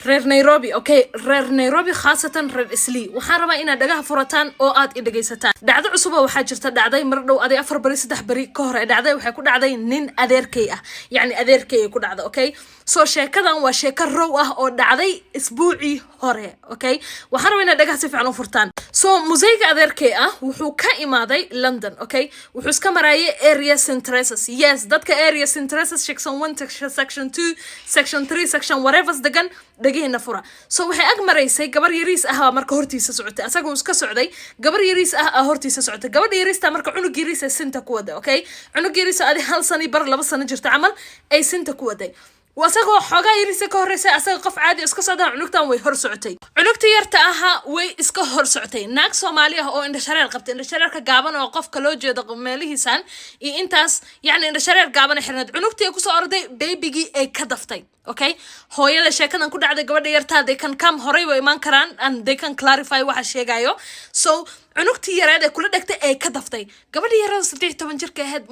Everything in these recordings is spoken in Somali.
Reer Nairobi, okay, reer Nairobi, khaasatan reer Islii, waxaan rabaa inaad dhagaha furataan oo aad i dhegaysataan. Dhacdo cusuba waxaa jirta, dhacday mar dhow, aday 4 beri, 3 beri ka hor ay dhacday. Waxay ku dhacday nin adeerkay ah, yacni adeerkay ay ku dhacday, okay? So sheekadan waa sheeko row ah oo dhacday isbuucii hore, okay? Waxaan rabaa inaad dhagaha si fiican u furtaan. So museyga adeerkay ah wuxuu ka imaaday London, okay? Wuxuu iska maraayay area St Teresa's. Yes, dadka area St Teresa's, section 1, section 2, section 3, section whatever degan, dhegihina fura. So waxay ag maraysay gabar yariis ah baa marka hortiisa socotay. Asaga uu iska socday, gabar yariis ah aa hortiisa socotay. Gabadha yariista marka cunug yariis ay sinta ku waday, okay? Cunug yariis adi 1 sano iyo bar, 2 sano jirta camal ay sinta ku waday. Asagoo xoogaa yariisa ka horreysay, asaga qof caadi iska socdaa, cunugtan way hor socotay. Cunugta yarta ahaa way iska hor socotay. Naag Soomaali ah oo indhashareer qabtay, indhashareerka gaaban oo qofka loo jeedo meelihiisan iyo intaas, yacni indhashareer gaaban ay xirneed. Cunugtii ay kusoo orday, babygii ay ka daftay, okay? Hooyada sheekadan ku dhacday, gabadha yartaa, they can come, horey way imaan karaan and they can clarify waxa sheegayo. So cunugtii yareed ee kula dhegtay ee ka daftay, gabadhii yareed 13 jirka ahayd,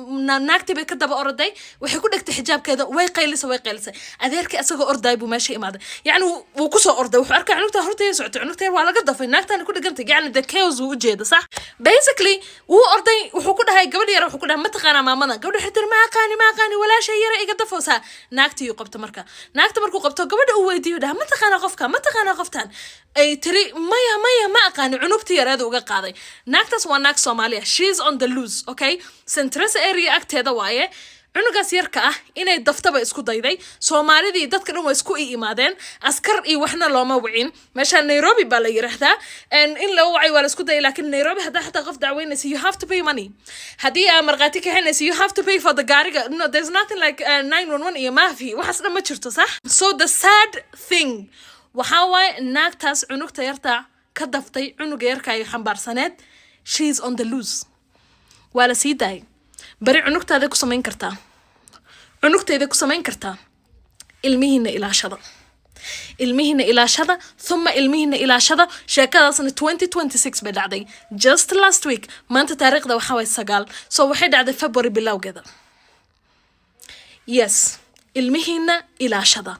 naagtii bay ka daba orday, waxay ku dhegtay xijaabkeeda, way qaylisay, way qaylisay. Adeerkii asagoo orday buu meesha imaaday, yacni wuu kusoo orday. Wuxuu arkay cunugta horteeda socotay, cunugta yar waa laga dafay, naagtana ku dhegantay, yacni the chaos wuu ujeeda, sax? Basically wuu orday, wuxuu ku dhahay gabadhi yar, wuxuu ku dhahay, "Ma taqaanaa maamada?" Gabadhi waxay tiri, "Ma aqaani, ma aqaani, walaashay yara iga dafoosaa." Naagtii qabto marka, naagta markuu qabto, gabadha uu weydiiyo, dhaha, "Ma taqaanaa qofka? Ma taqaanaa qoftan?" Ay tiri, "Maya, maya, ma aqaani." Cunugtii yareeda uga qaaday. Naagtaas waa naag Soomaaliya. She's on the loose, okay? St Teresa area agteeda waaye. Cunugaas yarka ah inay daftaba isku dayday. Soomaalidii dadka dhan waa isku i imaadeen. Askar iyo waxna looma wicin. Meesha Nairobi baa la yiraahdaa. In loo wacay waa la isku dayay, laakiin Nairobi haddaa xataa qof dacweynaysa, you have to pay money. Haddii aa markhaati kaxinaysa, you have to pay for the gaariga. No, there's nothing like 911 iyo mafi, waxaas dhan ma jirto, sax? So the sad thing waxaa waaye, naagtaas cunugta yarta ka daftay, cunuga yarka ay xambaarsaneed, she's on the loose, waa la sii daayay. Bari cunugtaaday ku samayn kartaa, cunugtayday ku samayn kartaa. Ilmihiina ilaashada, ilmihiina ilaashada, thumma ilmihiina ilaashada. Sheekadaasna 2026 bay dhacday, just last week. Maanta taariikhda waxaa waay 9, so waxay dhacday February bilowgeeda. Yes, ilmihiina ilaashada.